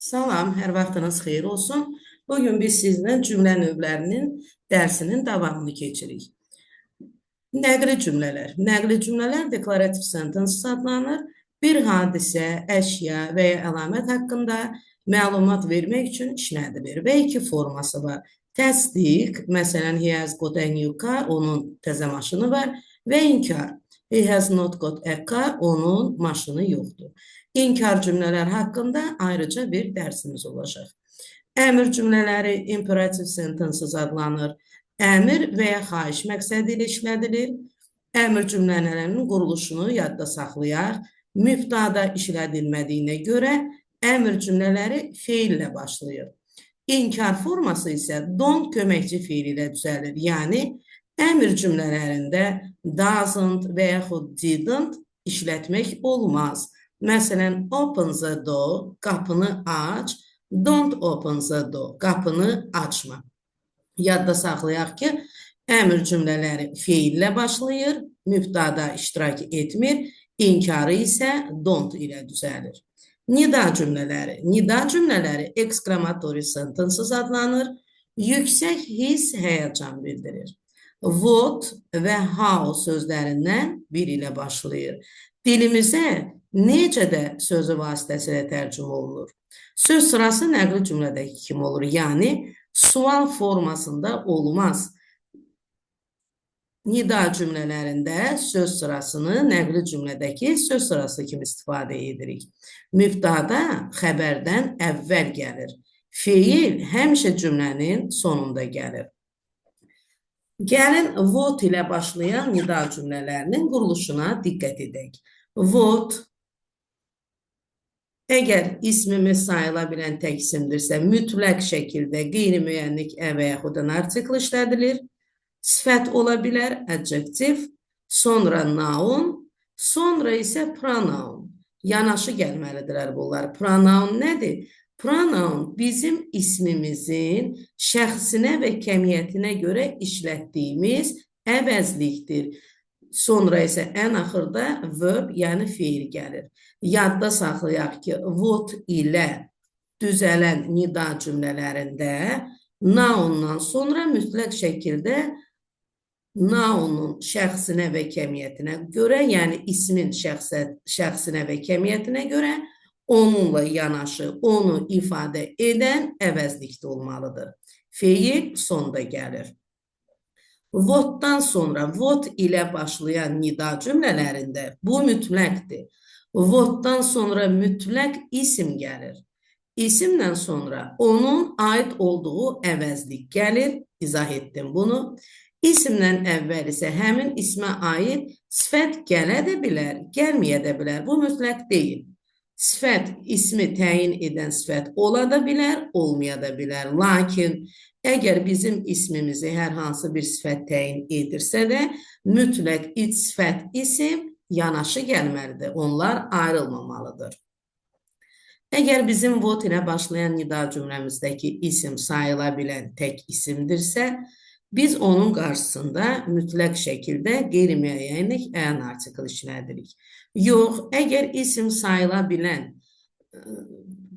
Salam, hər vaxtınız xeyir olsun. Bugün biz sizinlə cümlə növlərinin dərsinin davamını keçirik. Nəqli cümlələr. Nəqli cümlələr deklarativ sentence adlanır. Bir hadisə, əşya və ya əlamət haqqında məlumat vermək üçün işlədilir və iki forması var. Təsdiq, məsələn, he has got a new car, onun təzə maşını var və inkar. He has not got a car, onun maşını yoxdur. İnkar cümlələr haqqında ayrıca bir dərsimiz olacaq. Əmr cümlələri imperative sentences adlanır. Əmr və ya xahiş məqsədi ilə işlədilir. Əmr cümlələrinin quruluşunu yadda saxlayaq. Mübtəda işlədilmədiyinə görə əmr cümlələri feillə başlayır. İnkar forması isə don't köməkçi feili ilə düzəlir. Yəni əmr cümlələrində doesn't və yaxud didn't işlətmək olmaz. Məsələn, open the door, qapını aç, don't open the door, qapını açma. Yadda saxlayaq ki, əmr cümlələri feillə başlayır, mübtəda iştirak etmir, inkarı isə don't ilə düzəlir. Nida cümlələri. Nida cümlələri exclamatory sentences adlanır. Yüksək hiss, həyəcan bildirir. What və how sözlərindən biri ilə başlayır. Dilimizə necə də sözü vasitəsilə tərcümə olunur. Söz sırası nəqli cümlədəki kimi olur. Yəni sual formasında olmaz. Nida cümlələrində söz sırasını nəqli cümlədəki söz sırası kimi istifadə edirik. Mübtəda xəbərdən əvvəl gəlir. Feil həmişə cümlənin sonunda gəlir. Gəlin what ilə başlayan nida cümlələrinin quruluşuna diqqət edək. What əgər ismimiz sayıla bilən tək isimdirsə, mütləq şəkildə qeyri-müəyyənlik ə və yaxud an artikl işlədilir. Sifət ola bilər, adjektiv, sonra noun, sonra isə pronoun. Yanaşı gəlməlidirlər bunlar. Pronoun nədir? Pronoun bizim ismimizin şəxsinə və kəmiyyətinə görə işlətdiyimiz əvəzlikdir. Sonra isə ən axırda verb, yəni feil gəlir. Yadda saxlayaq ki, what ilə düzələn nida cümlələrində noundan sonra mütləq şəkildə nounun şəxsinə və kəmiyyətinə görə, yəni ismin şəxsinə və kəmiyyətinə görə onunla yanaşı onu ifadə edən əvəzlikdə olmalıdır. Feil sonda gəlir. What-dan sonra what ilə başlayan nida cümlələrində bu mütləqdir. What-dan sonra mütləq isim gəlir. İsimlə sonra onun aid olduğu əvəzlik gəlir. İzah etdim bunu. İsimlə əvvəl isə həmin ismə aid sifət gələ də bilər, gəlməyə də bilər. Bu mütləq deyil. Sifət ismi təyin edən sifət ola da bilər, olmaya da bilər. Lakin əgər bizim ismimizi hər hansı bir sifət təyin edirsə də, mütləq iç sifət isim yanaşı gəlməlidir. Onlar ayrılmamalıdır. Əgər bizim what ilə başlayan nida cümləmizdəki isim sayıla bilən tək isimdirsə, biz onun qarşısında mütləq şəkildə qeyri-müəyyənlik an artikl işlədirik. Yox, əgər isim sayıla bilən,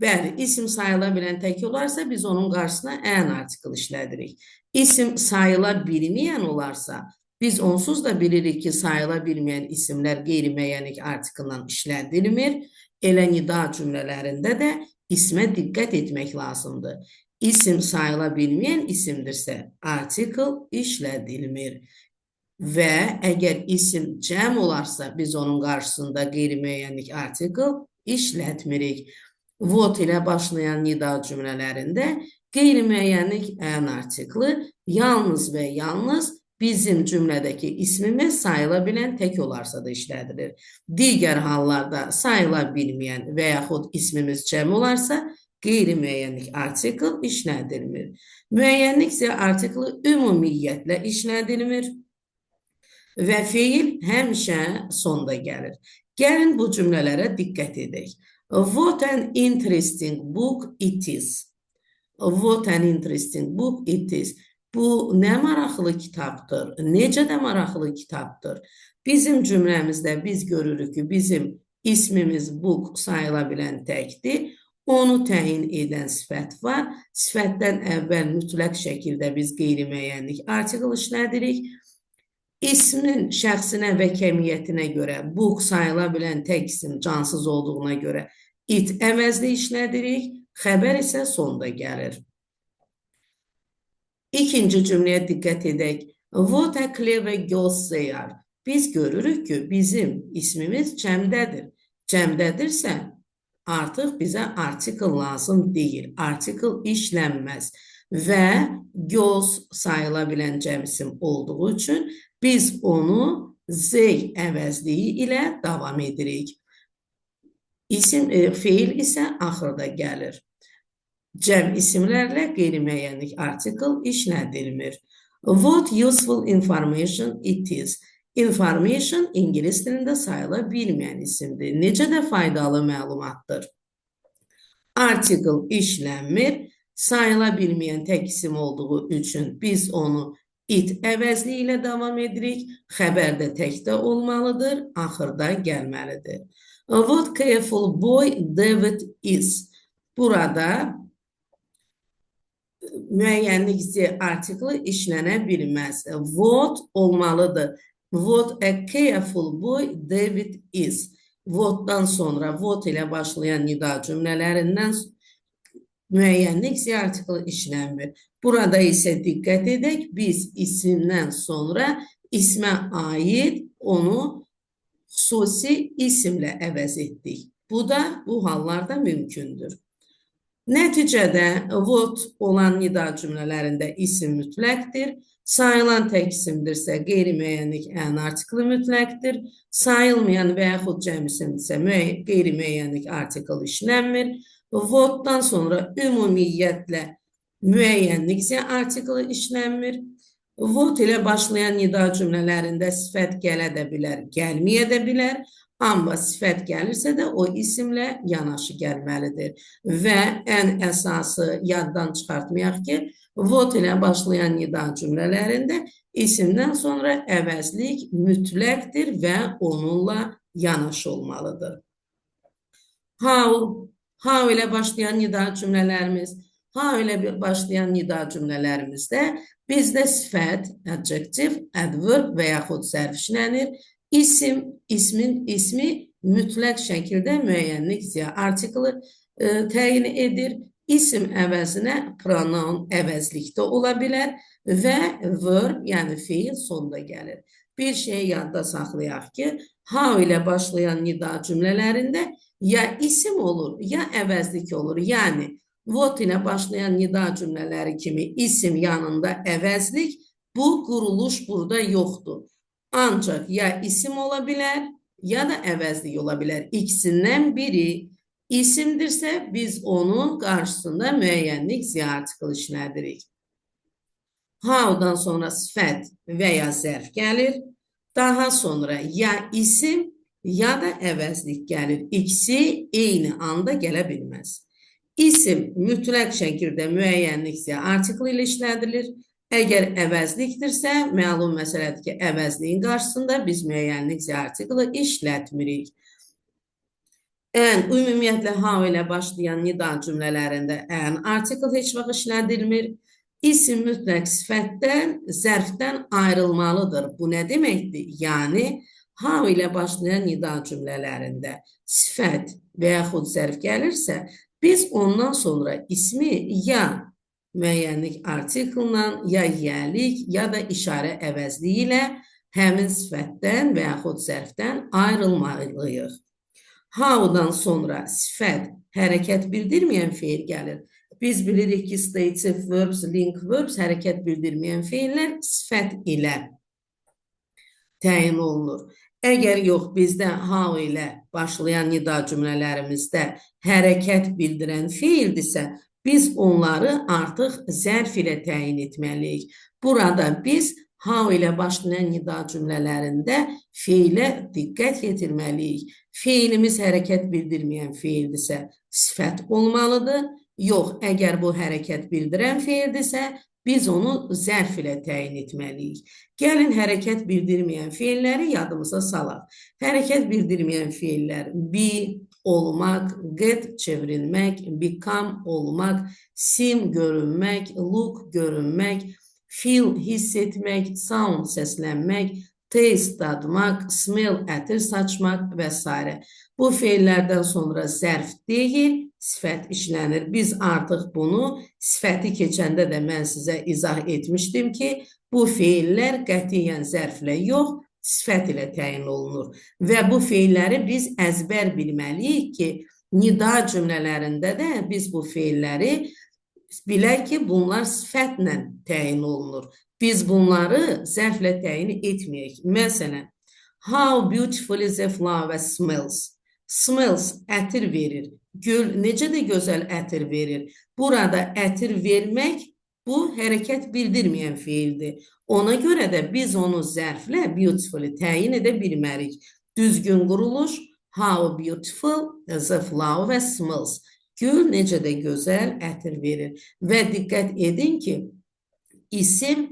bəli, isim sayıla bilən tək olarsa, biz onun qarşısına an artikl işlədirik. İsim sayıla bilməyən olarsa, biz onsuz da bilirik ki, sayıla bilməyən isimlər qeyri-müəyyənlik artiklla işlədilmir. Elə nida cümlələrində də ismə diqqət etmək lazımdır. İsim sayıla bilməyən isimdirsə, artikl işlədilmir. Və əgər isim cəm olarsa, biz onun qarşısında qeyri-müəyyənlik artikl işlətmirik. What ilə başlayan nida cümlələrində qeyri-müəyyənlik an artiklı yalnız və yalnız bizim cümlədəki ismimiz sayıla bilən tək olarsa da işlədilir. Digər hallarda sayıla bilməyən və yaxud ismimiz cəm olarsa, qeyri-müəyyənlik artikl işlədilmir. Müəyyənlik isə artiklı ümumiyyətlə işlədilmir və feil həmişə sonda gəlir. Gəlin bu cümlələrə diqqət edək. What an interesting book it is. What an interesting book it is. Bu nə maraqlı kitabdır, necə də maraqlı kitabdır. Bizim cümləmizdə biz görürük ki, bizim ismimiz book sayıla bilən təkdir. Onu təyin edən sifət var. Sifətdən əvvəl mütləq şəkildə biz qeyri-müəyyənlik artikel işlədirik. İsmin şəxsinə və kəmiyyətinə görə book sayıla bilən tək isim cansız olduğuna görə it əvəzli işlədirik. Xəbər isə sonda gəlir. İkinci cümləyə diqqət edək. What a clever girls they are. Biz görürük ki, bizim ismimiz cəmdədir. Cəmdədirsə, artıq bizə artikel lazım deyil. Artikel işlənməz və girls sayıla bilən cəm isim olduğu üçün biz onu they əvəzliyi ilə davam edirik. İsim, feil isə axırda gəlir. Cəm isimlərlə qeyri-müəyyənlik artikel işlədilmir. What useful information it is. Information ingilis dilində sayıla bilməyən isimdir. Necə də faydalı məlumatdır. Artikel işlənmir. Sayıla bilməyən tək isim olduğu üçün biz onu it əvəzliyi ilə davam edirik. Xəbər də təkdə olmalıdır, axırda gəlməlidir. What careful boy David is. Burada müəyyənlik z artikli işlənə bilməz. What olmalıdır. What a careful boy David is. What'dan sonra what ilə başlayan nida cümlələrindən müəyyənlik z artikli işlənmir. Burada isə diqqət edək, biz isimdən sonra ismə aid onu xüsusi isimlə əvəz etdik. Bu da bu hallarda mümkündür. Nəticədə what olan nida cümlələrində isim mütləqdir. Sayılan tək isimdirsə qeyri-müəyyənlik an artikli mütləqdir. Sayılmayan və yaxud cəm isimdirsə qeyri-müəyyənlik artikl işlənmir. What'dan sonra ümumiyyətlə müəyyənlik z artikli işlənmir. What ilə başlayan nida cümlələrində sifət gələ də bilər, gəlməyə də bilər. Amma sifət gəlirsə də o isimlə yanaşı gəlməlidir. Və ən əsası yaddan çıxartmayaq ki, what ilə başlayan nida cümlələrində isimdən sonra əvəzlik mütləqdir və onunla yanaşı olmalıdır. How ilə başlayan nida cümlələrimiz, how ilə başlayan nida cümlələrimizdə bizdə sifət, adjective, adverb və yaxud zərf işlənir. İsim, ismin ismi mütləq şəkildə müəyyənlik z artikli təyin edir. İsim əvəzinə pronoun əvəzlikdə ola bilər və verb, yəni feil sonda gəlir. Bir şeyi yadda saxlayaq ki, how ilə başlayan nida cümlələrində ya isim olur, ya əvəzlik olur. Yəni, what ilə başlayan nida cümlələri kimi isim yanında əvəzlik, bu quruluş burada yoxdur. Ancaq ya isim ola bilər, ya da əvəzlik ola bilər. İkisindən biri isimdirsə, biz onun qarşısında müəyyənlik z artikli işlədirik. How'dan sonra sifət və ya zərf gəlir. Daha sonra ya isim, ya da əvəzlik gəlir. İkisi eyni anda gələ bilməz. İsim mütləq şəkildə müəyyənlik z artikli ilə işlədilir. Əgər əvəzlikdirsə, məlum məsələdir ki, əvəzliyin qarşısında biz müəyyənlik z artikli işlətmirik. An, ümumiyyətlə, how ilə başlayan nida cümlələrində an artikl heç vaxt işlədilmir. İsim mütləq sifətdən, zərfdən ayrılmalıdır. Bu nə deməkdir? Yəni, how ilə başlayan nida cümlələrində sifət və yaxud zərf gəlirsə, biz ondan sonra ismi ya müəyyənlik artiklla, ya yiyəlik, ya da işarə əvəzliyi ilə həmin sifətdən və yaxud zərfdən ayrılmalıyıq. How'dan sonra sifət, hərəkət bildirməyən feil gəlir. Biz bilirik ki, stative verbs, link verbs, hərəkət bildirməyən feillər sifət ilə təyin olunur. Əgər yox, bizdə how ilə başlayan nida cümlələrimizdə hərəkət bildirən feildirsə, biz onları artıq zərf ilə təyin etməliyik. Burada biz how ilə başlayan nida cümlələrində feilə diqqət yetirməliyik. Feilimiz hərəkət bildirməyən feildirsə, sifət olmalıdır. Yox, əgər bu hərəkət bildirən feildirsə, biz onu zərf ilə təyin etməliyik. Gəlin, hərəkət bildirməyən feilləri yadımıza salaq. Hərəkət bildirməyən feillər be, olmaq, get çevrilmək, become olmaq, seem görünmək, look görünmək, feel hiss etmək, sound səslənmək, taste dadmaq, smell ətir saçmaq və s. Bu feillərdən sonra zərf deyil, sifət işlənir. Biz artıq bunu sifəti keçəndə də mən sizə izah etmişdim ki, bu feillər qətiyyən zərflə yox, sifət ilə təyin olunur. Və bu feilləri biz əzbər bilməliyik ki, nida cümlələrində də biz bu feilləri bilək ki, bunlar sifətlə təyin olunur. Biz bunları zərflə təyin etməyək. Məsələn, how beautiful is a flower smells. Smells ətir verir. Gül necə də gözəl ətir verir. Burada ətir vermək bu hərəkət bildirməyən feildir. Ona görə də biz onu zərflə beautiful'i təyin edə bilmərik. Düzgün quruluş how beautiful the flower smells. Gül necə də gözəl ətir verir. Və diqqət edin ki, isim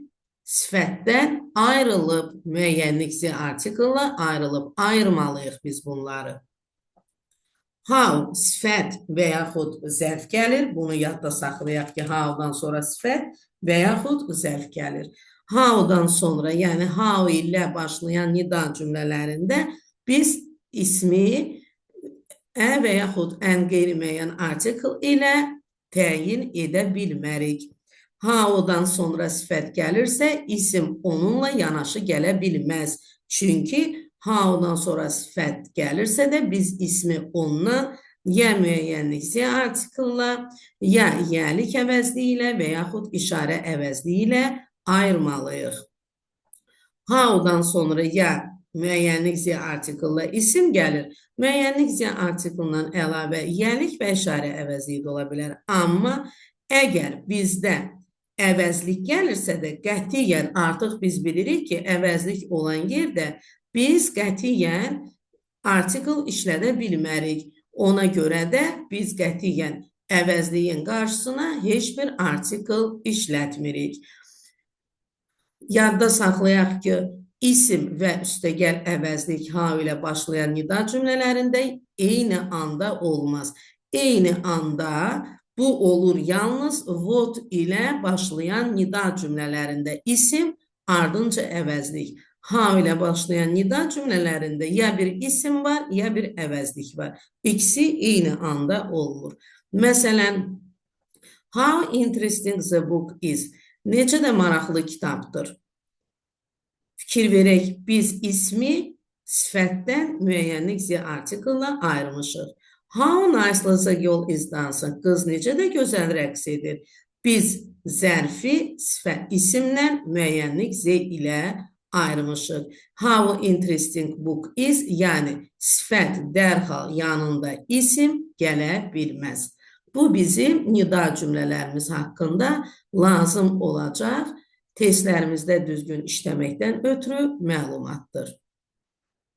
sifətdən ayrılıb, müəyyənlik the article-la ayrılıb. Ayırmalıyıq biz bunları. How sifət və yaxud zərf gəlir. Bunu yadda saxlayaq ki, how-dan sonra sifət və yaxud zərf gəlir. How-dan sonra, yəni how ilə başlayan nida cümlələrində biz ismi ə və yaxud ən qeyri-müəyyən article ilə təyin edə bilmərik. How-dan sonra sifət gəlirsə, isim onunla yanaşı gələ bilməz. Çünki how-dan sonra sifət gəlirsə də biz ismi ondan ya müəyyənlik the article-la, ya yəlik əvəzliyi ilə və yaxud işarə əvəzliyi ilə ayırmalıyıq. How-dan sonra ya müəyyənlik the article-la isim gəlir. Müəyyənlik the article-dan əlavə yəlik və işarə əvəzliyi də ola bilər. Amma əgər bizdə əvəzlik gəlirsə də qətiyyən artıq biz bilirik ki, əvəzlik olan yerdə biz qətiyyən article işlədə bilmərik. Ona görə də biz qətiyyən əvəzliyin qarşısına heç bir article işlətmirik. Yadda saxlayaq ki, isim və üstəgəl əvəzlik how ilə başlayan nida cümlələrində eyni anda olmaz. Eyni anda bu olur yalnız what ilə başlayan nida cümlələrində isim, ardınca əvəzlik. How ilə başlayan nida cümlələrində ya bir isim var, ya bir əvəzlik var. İkisi eyni anda olmur. Məsələn, how interesting the book is. Necə də maraqlı kitabdır. Fikir verək, biz ismi sifətdən müəyyənlik the article-la ayırmışıq. How nicely the girl is dancing. Qız necə də gözəl rəqs edir. Biz zərfi sifət isimlə müəyyənlik the ilə ayırmışıq. How interesting book is, yəni sifət dərhal yanında isim gələ bilməz. Bu bizim nida cümlələrimiz haqqında lazım olacaq testlərimizdə düzgün işləməkdən ötürü məlumatdır.